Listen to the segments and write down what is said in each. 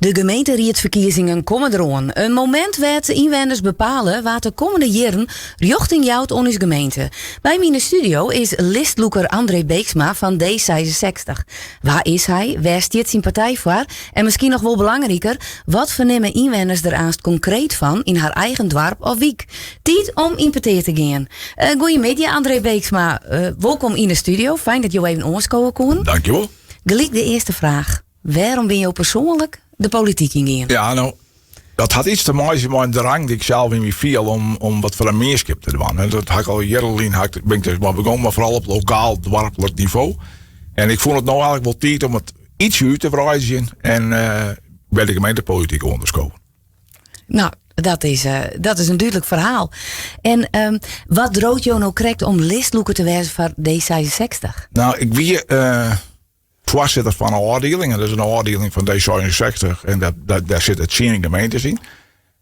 De gemeenteriedsferkiezingen komme deroan. In momint wêr't de ynwenners bepale wa't de kommende jierren rjochting jout oan ús gemeente. By my yn de studio is listlûker André Beeksma fan D66. Wa is hy, wêr stiet syn partij foar en miskien noch wol belangriker, wat fernimme ynwenners der aanst konkreet fan yn har eigen doarp of wyk? Tiid om yn petear te gean. Goeiemiddei André Beeksma, wolkom yn de studio. Fijn dat jo even oanskowe koenen. Dankjewol. Gelyk de earste fraach. Wêrom binne jo persoanlik de polityk yngien? Ja, no, dat hat iets te meitsjen mei in drang dy't ik sels yn my fiel om wat foar de mienskip te dwaan. En dat ha ik al jierren lyn bin ik der mei begûn, mar foaral op lokaal, doarplik nivo. En ik fûn it no eigenlik wol tiid om it ytsje út te wreidzjen en by de gemeentepolityk oan te skowen. No, dat is in dúdlik ferhaal. En wat driuwt jo no krekt om listlûker te wêzen foar D66? No, ik wie foarsitter fan in ôfdieling. En dat is in ôfdieling fan D66. En dêr sitte tsien gemeentes yn.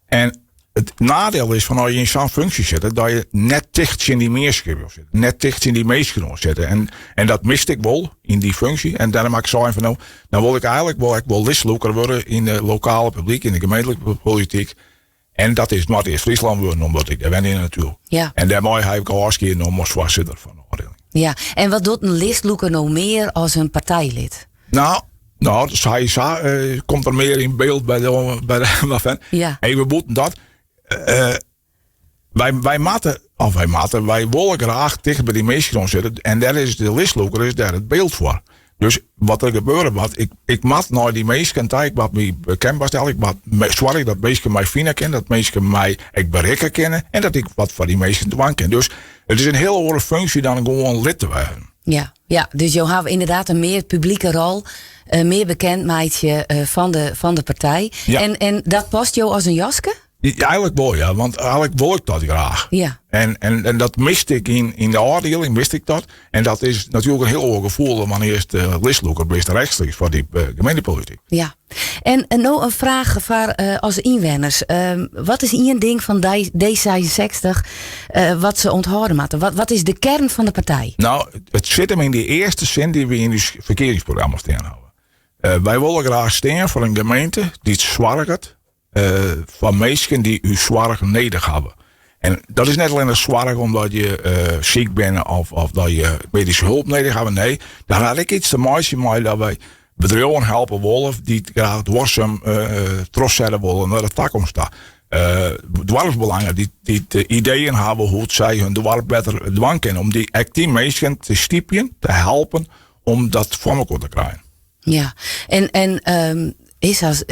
En it neidiel is fan as je yn sa'n funksje sitte, dat je net ticht tsjin dy mienskip oan sitte. Net ticht tsjin dy minsken oan sitte. En dat miste ik wol yn dy funksje. En dêrom ha ik sein fan no, dan wol ik eigenlik wol ek wol listlûker wurde yn de lokale publyk, yn de gemeentlike polityk. En dat is Noardeast-Fryslân wurden, omdat ik dêr wenje natuerlik. En dêrmei ha ik ôfskied nommen as foarsitter fan de ôfdieling. Ja, en wat docht in listlûker no mear as in partijlid? No, sa komt der mear yn byld by de fan. Even bûten dat. Wy moatte, of wy moatte, wy wolle graach ticht by dy minsken oan sitte. En dêr is de listlûker is dêr it byld foar. Dus wat der gebeure moat, ik moat nei dy minsken ta, ik moat my bekendber stelle, ik moat soargje dat minsken my fine kinne, dat minsken my ek berikke kinne en dat ik wat foar dy minsken dwaan kin. Dus it is in hiel oare funksje dan gewoan lid te wêzen. Ja, ja, dus jo hawwe ynderdaad in mear publike rol, mear bekend meitsje fan de partij. Ja. En dat past jo as in jaske? Ja, eigenlik wol, ja. Want eigenlik wol ik dat graach. En dat miste ik yn de ôfdieling, miste ik dat. En dat is natuerlik in hiel oar gefoel dan wannear'tst listlûker bist rechtstreeks foar dy gemeentepolityk. Ja. En no in fraach foar as ynwenners. Wat is ien ding fan D66 wat se ûnthâlde moatte? Wat is de kearn fan de partij? No, it sit him yn dy earste sin dy't wy yn ús ferkiezingsprogramma stean hawwe. Wy wolle graach stean foar in gemeente dy't soarget foar minsken dy't ús soarch nedich hawwe. En dat is net allinnich soarch omdat je siik binne of dat je medyske help nedich hawwe. Nee, dat hat ek iets te meitsjen mei dat wy bedriuwen helpe wolle dy't graach duorsum trochsette wolle nei de takomst ta. Doarpsbelangen dy't ideeën hawwe hoe't sy hun doarp better dwaan kinne. Om dy ek dy minsken te stypjen, te helpen om dat foar mekoar te krijen. Ja, en is as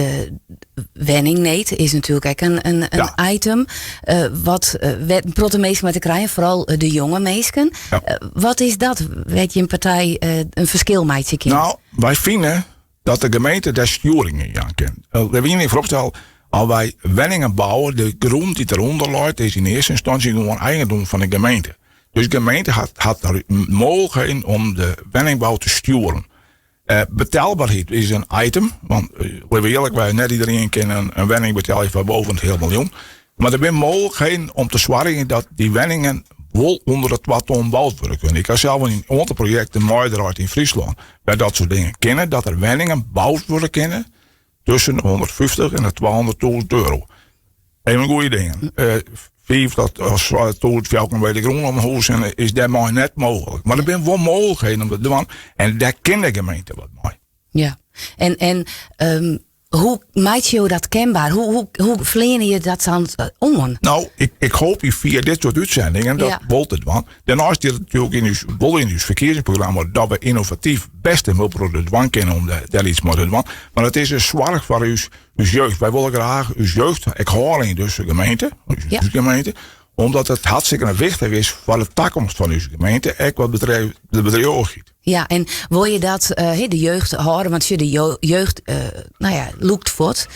wenningneed is natuerlik ek in item. Wat wêr't in protte minsken mei te krijen, foaral de jonge minsken. Wat is dat wêr't jim partij in ferskil meitsje kin? No, wy fine dat de gemeente dêr stjoering yn jaan kin. Lit my ien ding foaropstelle, as wy wenningen bouwe, de grûn dy't derûnder leit is yn earste ynstânsje gewoan eigendom fan de gemeente. Dus de gemeente hat der mooglikheden om de wenningbou te stjoeren. Betelberheid is in item, want litte we earlik wêze, net iderien kin in wenning betelje foar boven it heal miljoen. Mar der binne mooglikheden om te soargjen dat dy wenningen wol ûnder de 2 ton boud wurde kinne. Ik ha sels yn in oantal projekten meidraaid yn Fryslân wêr dat soart dingen kinne, dat der wenningen boud wurde kinne tusken de 150 en de 200.000 euro. Even goede dingen. Fiif tot tûzen fjouwer meter grûn om hûs en is dêrmei net mooglik. Mar der binne wol mooglikheden om dat te dwaan en dêr kin de gemeente wat mei. Ja, en hoe meitsje jo dat kenber? Hoe fleane je dat dan oan? No, ik hoopje fia dit soart útsendingen dat wol te dwaan. Dêrneist stiet it natuerlik yn ús, wol yn ús ferkiezingsprogramma dat we ynnovatyf bêst in hiel protte dwaan kinne om dêr iets mei te dwaan. Mar it is in soarch foar ús, ús jeugd. Wy wolle graach ús jeugd ek hâlde yn dizze gemeente, ús gemeente, omdat it hartstikke wichtich is foar de takomst fan ús gemeente, ek wat betreft de bedriuwichheid. Ja, en wol je dat de jeugd hâlde, want sjoch, de jeugd no ja, lûkt fuort.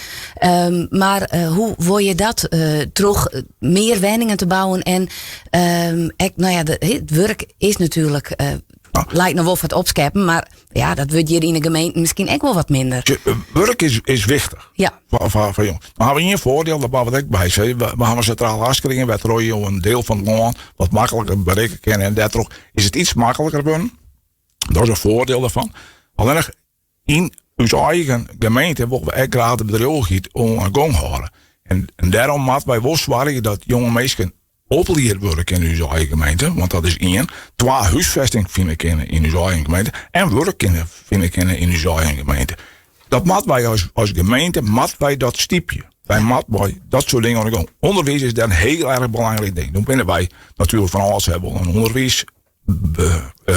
Mar hoe wol je dat troch mear wenningen te bouwen en ek, no ja, it wurk is natuerlik, leit noch wol foar it opskeppen, mar ja, dat wurdt hjir yn de gemeenten miskien ek wol wat minder. Wurk is wichtich foar jong. We hawwe ien foardiel, dat moatte we der ek by sizze. We hawwe in sintrale askering wêrtroch je in diel fan it lân wat makliker berikke kinne en dêrtroch is it iets makliker wurden. Dat is in foardiel dêrfan. Allinnich yn Us eigen gemeente wolle we ek graach de bedriuwichheid oan 'e gong hâlde. En dêrom moatte wy wol soargje dat jonge minsken oplied wurde kinne yn ús eigen gemeente, want dat is ien. Twa, húsfesting fine kinne yn ús eigen gemeente en wurk kinne fine kinne yn ús eigen gemeente. Dat moatte wy as gemeente moatte wy dat stypje. Wy moatte wy dat soart dingen oan de gong. Underwiis is dêr in hiel erch belangryk ding. No binne wy natuerlik fan âldsher wol in ûnderwiis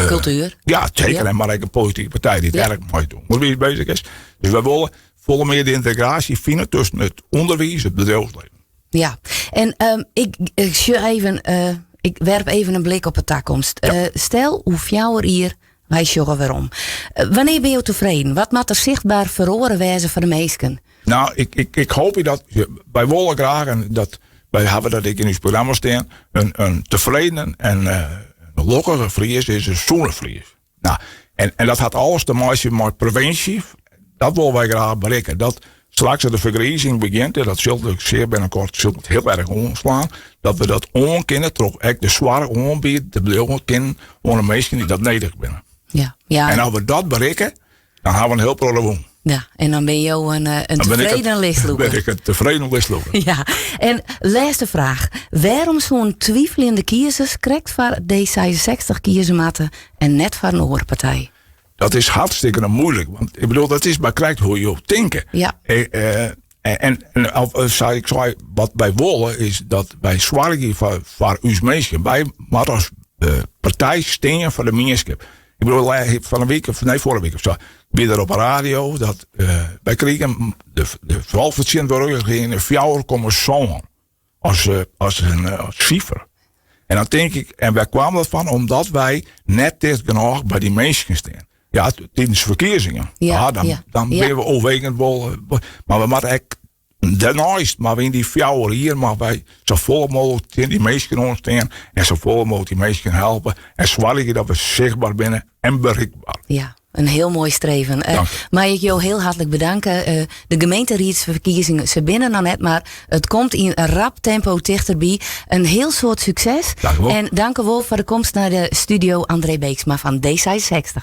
Kultuer. Ja, seker. En mar ek in politike partij dy't ja. erch mei it ûnderwiis beuzich is. Dus wy wolle folle mear de yntegraasje fine tusken it ûnderwiis en it bedriuwslibben. Ja, en um, ik, ik sjoch even, uh, ik werp even in blik op de takomst. Ja. Uh, stel, oer 4 jier, wy sjogge werom. Uh, wannear binne jo tefreden? Wat moat der sichtber feroare wêze foar de minsken? Nou, ik, ik, ik hoop dat wy wolle graach en dat wy hawwe dat ek yn ús programma stean, in tefreden en in lokkige Fries is in sûne Fries. Nou, en dat hat alles te meitsjen mei previnsje. Dat wolle wy graach berikke. Dat straks de fergrizing begjint, en dat sil sear binnenkort sil it hiel erch oanslaan, dat we dat oan kinne troch ek de soarch oanbiede te bliuwen kinnen oan de minsken dy't dat nedich binne. Ja, ja. En as we dat berikke, dan hawwe we in hiel protte wûn. Ja, en dan binne jo in tefreden listlûker. Ben ik in tefreden listlûker. Ja, en lêste fraach. Wêrom soene twiveljende kiezers krekt foar D66 kieze moatte en net foar in oare partij? Dat is hartstikke moeilik. Want ik bedoel, dat is mar krekt hoe't jo tinke. Ja. En of, sei ik sei, wat wy wolle is dat wy soargje foar ús minsken. Wy moatte as partij stean foar de mienskip. Ik bedoel, fan 'e wike, nee, foarige wike of sa, wie der op 'e radio dat wy krigen de folksfertsjintwurdigers 4,7 as in sifer. En dan tink ik, en wêr kaam dat fan? Omdat wy net ticht genôch by dy minsken stean. Ja, tidens ferkiezingen. Ja, dan, dan binne we oerwegend wol. Mar we moatte ek dêrneist, mar yn dy 4 jier moatte wy safolle mooglik tsjin dy minsken oanstean en safolle mooglik dy minsken helpe en soargje dat we sichtber binne en berikber. Ja, in hiel moai streven. Mei ik jo hiel hartlik bedanke. De gemeenteriedsferkiezingen, se binne noch net, mar it komt yn rap tempo tichterby. In hiel soad sukses. Dank En dank wol foar de komst nei de studio André Beeksma fan D66.